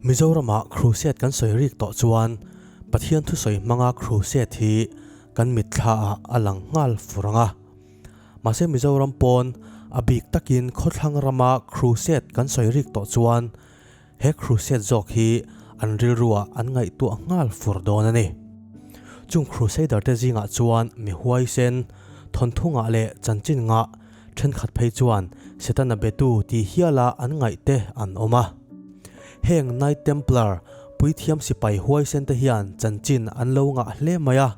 Mizorama Crusade kan sawi rik tawh chuan Pathian thusawi hmanga Crusade hi kan mitthlaah a lang nghal fur ang a. Mahse Mizoram pawn a bik takin khawthlang rama Crusade kan sawi rik tawh chuan he Crusade zawk hi an rilruah an ngaihtuah nghal fur dawn a ni. Chung Crusader te zingah chuan mi huaisen, thawnthungah leh chanchin ngah thenkhat phei chuan Setana betu tih hiala an ngaih te an awm a. Heng Knight Templar puithiam sipai huaisen te hian chanchin an lo ngah hle mai a,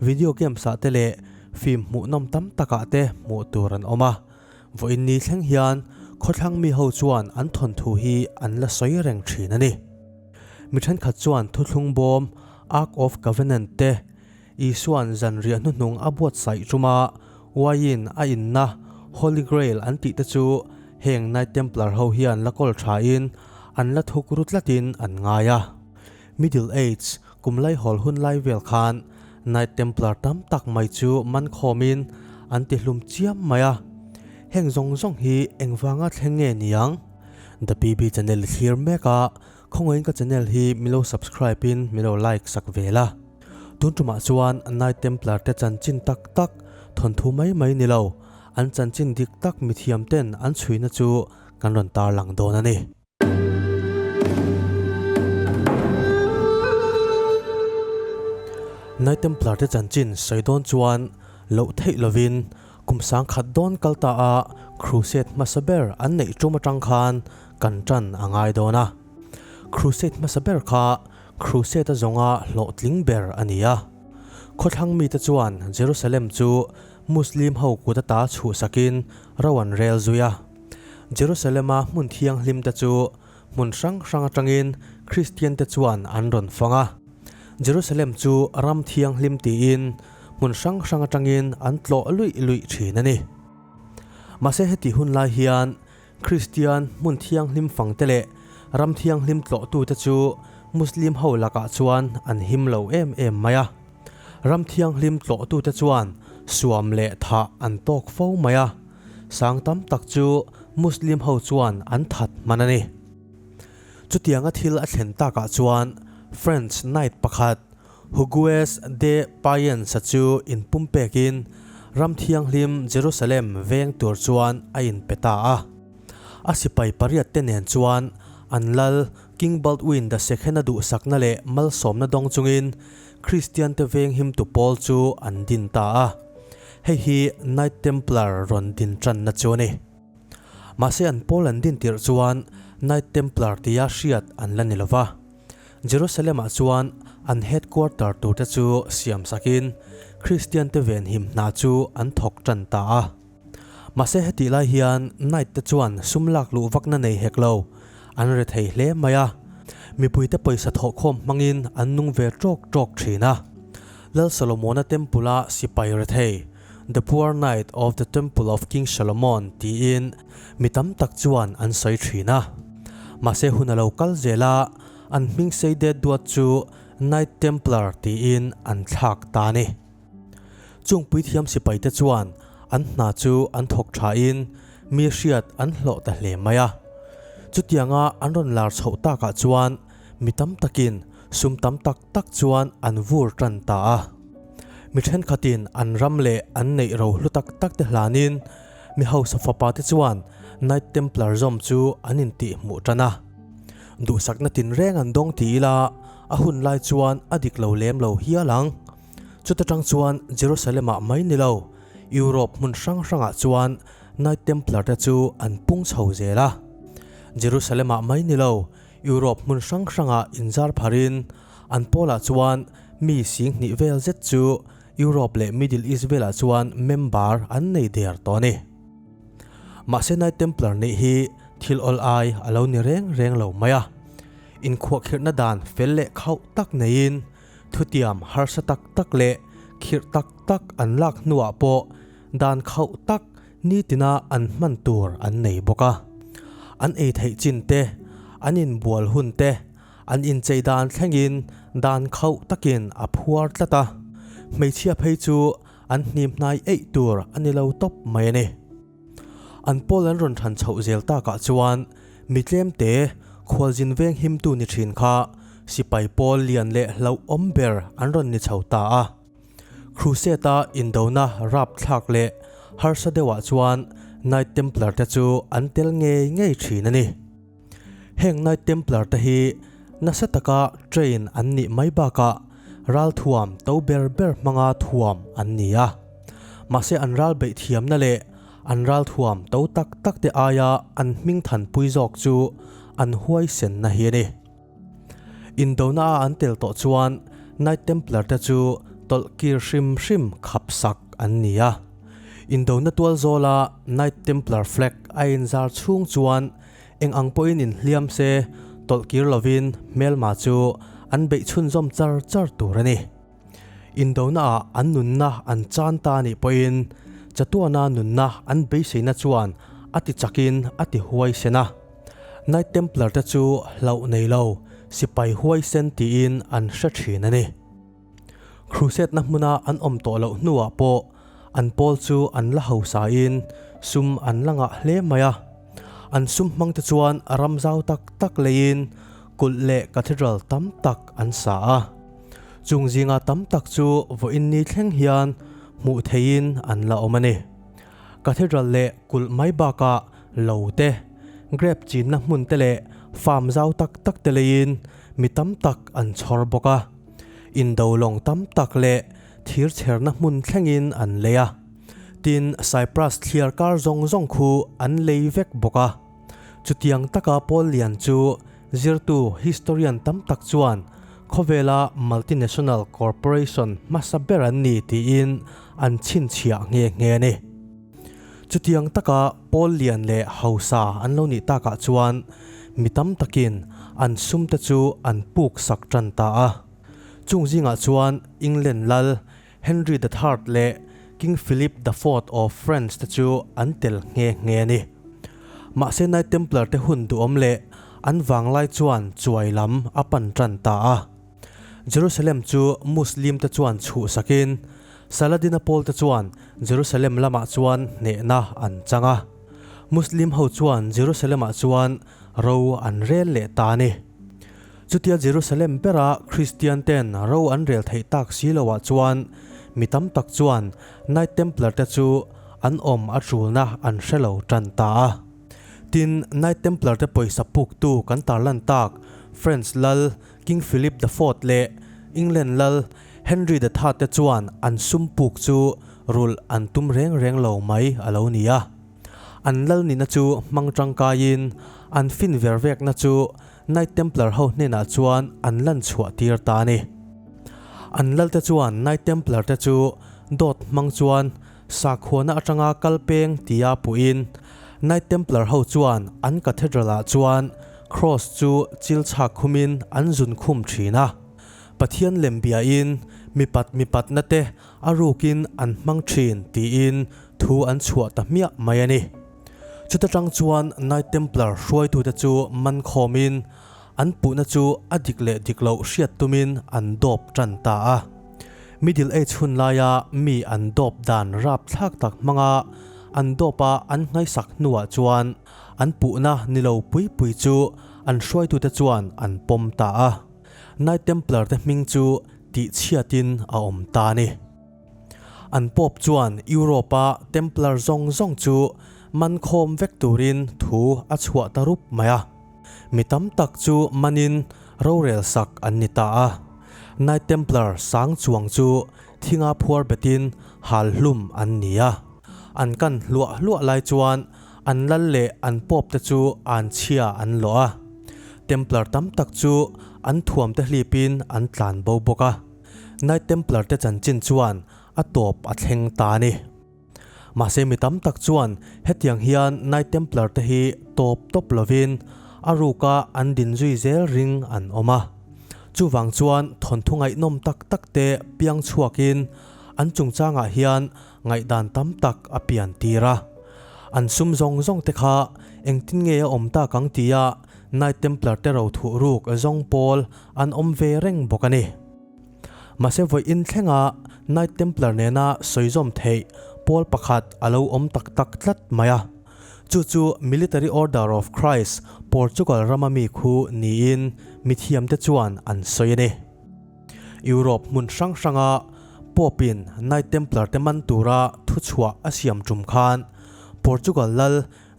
video games ah te leh film hmuhnawm tam takah te hmuh tur an awm a. Vawiin ni thleng hian khawthlang mi ho chuan an thawnthu hi an la sawi reng thin a ni. Mi thenkhat chuan thuthlung bawm, Ark of Covenant, te Isua'n zanriah hnuhnung a buatsaih tuma uaiin a inna Holy Grail an tih te chu heng Knight Templar ho hian la kawl thain an la thuk ru tlatin an ngai a. Middle Age kum laihawl hun lai vel khan Knight Templar tam tak mai chu man khawmin an ti hlum chiam mai a. Heng zawng zawng hi engvanga thleng nge niang? The PB channel i thlir mek a, Khawngaihin ka channel hi milo subscribe in milo like sak ve la. Tun tumah chuan Knight Templar te chanchin tak tak, thawnthu mai mai ni lo, an chanchin dik tak mithiam ten an chhuina chu kan rawn tarlang dawn a ni. Knight Templar te chanchin sawi dawn chuan loh theih lovin kum sangkhat dawn kal ta a Crusade hmasa ber an neih tum atang khan kan tan a ngai dawn a. Crusade hmasa ber kha Crusade a zawnga hlawhtling ber a ni a. Khawthlang mite chuan Jerusalem chu Muslim ho kut ata chhuhsakin ro an rel zui a. Jerusalem-a hmun thianghlim te chu hmun hrang hrang atangin Kristian te chuan an rawn fang a. Jerusalem chu ram thianghlim tiin hmun hrang hrang atangin an tlawh luih luih thin a ni. Mahse heti hun lai hian Kristian hmun thianghlim fangte leh ram thianghlim tlawhtute chu Muslim ho lakah chuan an him lo em em mai a. Ram thianghlim tlawhtute chuan suam leh thah an tawk fo mai a, sang tam tak chu Muslim ho chuan an that hman a ni. Chutianga thil a thlen takah chuan French knight pakhat Hugues de Payens-a chu inpumpekin ram thianghlim Jerusalem veng tur chuan a inpe ta a. A sipai pariat te nen chuan an lal King Baldwin the Second-a duhsakna leh malsawmna dawng chungin Kristiante venghimtu pawl chu an din ta a. Hei hi Knight Templar rawn din tanna chu a ni. Mahse an pawl an din tirh chuan Knight Templar tia hriat an la ni lo va. Jerusalem-ah chuan an headquarter turte chu siam sakin Kristiante venhim hna chu an thawk tan ta a. Mahse hetih lai hian Knight te chuan sum lak luh vakna nei hek lo, an re thei hle mai a. Mipuite pawisa thawhkhawm hmangin an nung ve tawk tawk thin a. Lal Solomona Temple-a sipai re thei, The Poor Knight of the Temple of King Solomon tiin mi tam tak chuan an sawi thin a. Mahse hun a lo kal zel a, an hming sei det duat chu Knight Templar tiin an thlak ta a ni. Chung puithiam sipaite chuan an hna chu an thawk thain mi hriat an hlawh ta hle mai a. Chutianga an rawn lar chhoh takah chuan mi tam takin sum tam tak tak chuan an vur tan ta a. Mi thenkhatin an ram leh an neih ro hlu tak tak te hlanin mi hausa fapa te chuan Knight Templar zawm chu an intih hmuh tan a. Duhsakna tinreng an dawng ti ila a hun lai chuan a dik lo lem lo hial ang. Chuta tang chuan Jerusalem-ah mai ni lo, Europe hmun hrang hrangah chuan Knight Templar te chu an pung chho zel a. Jerusalem-ah mai ni lo, Europe hmun hrang hrangah inzar pharin an pawlah chuan mi singhnih vel zet chu Europe leh Middle East velah chuan member an nei der tawh a ni. Mahse Knight Templar nih hi thil awl ai a lo ni reng reng lo mai a. Inkhuahkhirhna dan fel leh khauh tak neiin thutiam harsa tak tak leh khirh tak tak an lak hnuah pawh dan khauh tak nitina an hman tur an nei bawk a. An ei theih chin te, an inbual hun te, An inchei dan thlengin dan khauh takin a phuar tlat a, hmeichhia phei chu an hnim hnai eih tur a ni lo tawp mai a ni. An pawl an rawn than chhoh zel takah chuan mi tlemte Khualzin veng himtu ni thin kha sipai pawl lian leh hlauhawm ber an rawn ni chho ta a. Crusade-a indona rapthlak leh harsa deuhah chuan Knight Templar te chu an tel ngei ngei thin a ni. Heng Knight Templar te hi nasa taka train an nih mai bakah ralthuam to ber ber hmanga thuam an ni a. Mahse an ral beih thiamna leh an ralthuam to tak tak te aia an hming thanpui zawk chu an huaisenna hi a ni. Indona a an tel tawh chuan Knight Templar te chu tawlh kir hrim hrim khap sak an ni a. Indona tual zawla Knight Templar flag a inzar chhung chuan eng ang pawhin inhliam se tawlh kir lovin hmelma chu an beih chhunzawm char char tur a ni. Indona ah an nunna an chan ta anih pawhin chatuana nunna an beiseina chuan a ti chakin a ti huaisen a. Knight Templar te chu hlauh nei lo sipai huaisen tiin an hre thin a ni. Crusade na hmuna an awm tawh loh hnuah pawh an pawl chu an la hausain sum an la ngah hle mai a. An sum hmang te chuan ram zau tak tak leiin kulh leh cathedral tam tak an sa a. Chung zinga tam tak chu vawiin ni thleng hian hmuh theihin an la awm a ni. Cathedral leh kulh mai bakah lo te, grape chinna hmun te leh farm zau tak tak te leiin mi tam tak an chhawr bawk a. Indo lawng tam tak leh thir chherna hmun thlengin an lei a. Tin, Cyprus thliar kar zawng zawng khu an lei vek bawk a. Chutiang taka pawl lian chu zirtu historian tam tak chuan khawvela multinational corporation hmasa ber an ni tiin an chhinchhiah nghe nghe a ni. Chutiang taka pawl lian leh hausa an lo nih takah chuan mi tam takin an sumte chu an puk sak tan ta a. Chung zingah chuan England lal Henry the Third leh King Philip the Fourth of France te chu an tel nghe nghe a ni. Mahse Knight Templar te hun duhawm leh an vanglai chuan chuai lam a pan tan ta a. Jerusalem chu Muslim te chuan chhuhsakin Saladin-a pawl te chuan Jerusalem lamah chuan hnehna an chang a. Muslim ho chuan Jerusalem-ah chuan ro an rel leh ta a ni. Chutia Jerusalem bera Kristian ten ro an rel theih tak si loah chuan mi tam tak chuan Knight Templar te chu an awm a tulna an hre lo tan ta a. Tin, Knight Templar te pawisa puktu kan tarlan tak French lal King Philip the Fourth leh England lal Henry the Third te chuan an sum puk chu rulh an tum reng reng lo mai a lo ni a. An lal nihna chu hmang tangkaiin an fin ver vekna chu Knight Templar ho hnenah chuan an lan chhuah tir ta a ni. An lalte chuan Knight Templar te chu dawt hmang chuan sakhuana atanga kal peng tia puhin Knight Templar ho chuan an cathedral ah chuan cross chu chil chhak khumin an zun khum thin a. Pathian lem biain mipat mipatna te a rukin an hmang thin tiin thu an chhuah ta hmiah mai a ni. Chuta tang chuan Knight Templar hruaitute chu man khawmin an puhna chu a dik leh dik loh hriat tumin an dawp tan ta a. Middle Age hun laia mi an dawp dan rapthlak tak hmanga an dawp a an nghaisak hnuah chuan an puhna ni lo pui pui chu an hruaitute chuan an pawm ta a. Knight Templar te hming chu tihchhiatin a awm ta a ni. An Pope chuan Europe-a Templar zawng zawng chu man khawm vek turin thu a chhuah ta rup mai a. Mi tam tak chu manin rorel sak an ni ta a. Knight Templar sang chuang chu thinga phuar betin hal hlum an ni a. An kan hluah hluah lai chuan an lal leh an Pope te chu an chhia an lawh a. Templar tam tak chu an thuam te hlipin an tlan bo bawk a. Knight Templar te chanchin chuan a tawp a thleng ta a ni. Mahse mi tam tak chuan hetiang hian Knight Templar te hi tawp tawp lovin a ruka an din zui zel ring an awm a. Chuvang chuan thawnthu ngaihnawm tak tak te piang chhuakin an chungchangah hian ngaihdan tam tak a pian tir a. An sum zawng zawng te kha engtin nge a awm tak ang tia Knight Templar te ro thuh ruk zawng pawl an awm ve reng bawk a ni. Mahse vawiin thlenga Knight Templar nena sawizawm theih pawl pakhat a lo awm tak tak tlat mai a. Chu chu Military Order of Christ pawl. Portugal rama mi khu niin mithiamte chuan an sawi a ni. Europe hmun hrang hranga Pope-in Knight Templar te man tura thuchhuah a siam tum khan Portugal lal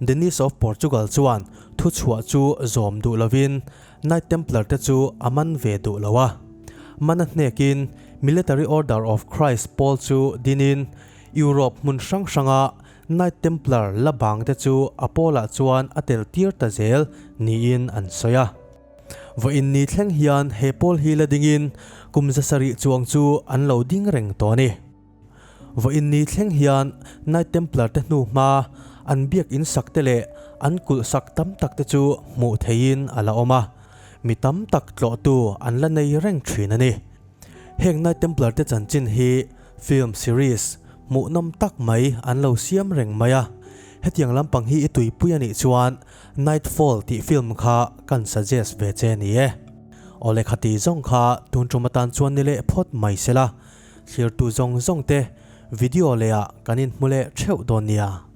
Denis of Portugal chuan thuchhuah chu zawm duh lovin Knight Templar te chu a man ve duh lo a. Man a hnekin Military Order of Christ pawl chu dinin Europe hmun hrang hranga Knight Templar la bang te chu a pawlah chuan a tel tir ta zel niin an sawi a. Vawiin ni thleng hian he pawl hi la dingin kum 700 chuang chu an lo ding reng tawh a ni. Vawiin ni thleng hian Knight Templar te hnu hma an biak in sak te leh an kulh sak tam tak te chu hmuh theihin a la awm a, mi tam tak tlawhtu an la nei reng thin a ni. Heng Knight Templar te chanchin hi film series hmuhnawm tak mai an lo siam reng mai a, hetiang lampang hi i tuipui a nih chuan Nightfall tih film kha kan suggest ve che ni e. Awle khati zawng kha tun tum atan chuan ni leh phawt mai sela. Thlirtu zawng zawng te video leh ah kan inhmu leh theuh dawn nia.